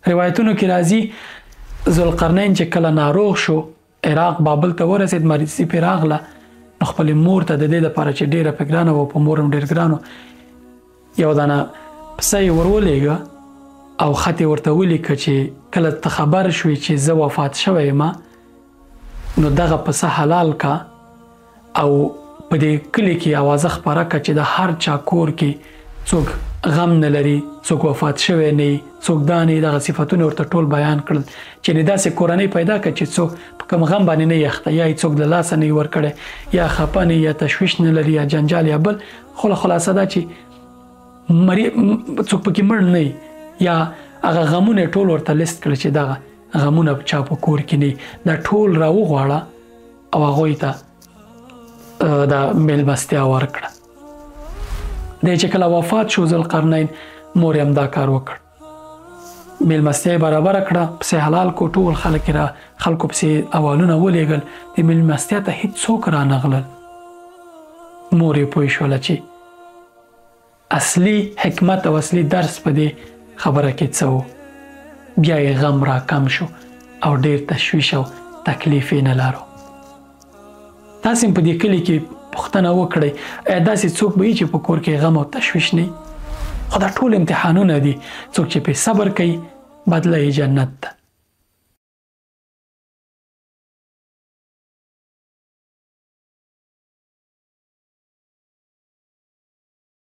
روایتونو کې راځي ذوالقرنین چې کله ناروغ شو، عراق بابل ته ورسېد، مریضي پرې راغله، نو خپلې مور ته د دې لپاره چې ډېره پرې ګرانه وه، په مور هم ډېر ګران و، یو دانه پسه یې ور ولېږه او خط یې ورته ولیکه چې کله ته خبر شوې چې زه وفات شوی یم، نو دغه پسه حلال کا او په دې کلي کې اوازه خپره کړه چې د هر چا کور کې څوک غم نه لري، څوک وفات شوی نه وي، څوک دا نه وي، دغه صفتونه ورته ټول بیان کړل چې نه داسې کورنۍ پیدا کړه چې څوک په کوم غم باندې نه اخته، یا یې څوک له لاسه نه ورکړی، یا خپه نه، یا تشویش نه لري، یا جنجال یا بل. خو خلاصه دا چې څوک پکې مړ نه، یا هغه غمونه ټول ورته لیست کړل چې دغه غمونه چا په کور کې نه، دا ټول راوغواړه او هغوی ته دا میلمستیا ورکړه. دی چې کله وفات شو ذوالقرنین، مور یې هم دا کار وکړ، میلمستیا یې برابره کړه، پسې حلال کو، ټول خلک را خلکو پسې اولونه ولېږل، د میلمستیا ته هیڅوک رانغلل. مور یې پوه شوله چې اصلي حکمت او اصلي درس په دې خبره کې څه و. بیا یې غم را کم شو او ډېر تشویش او تکلیف یې نه لرو. تاسې هم په دې کلي کې پوښتنه وکړئ، ایا داسې څوک به وي چې په کور کې غم او تشویش نه؟ خو دا ټول امتحانونه دي، څوک چې پرې صبر کوي بدله یې جنت ده.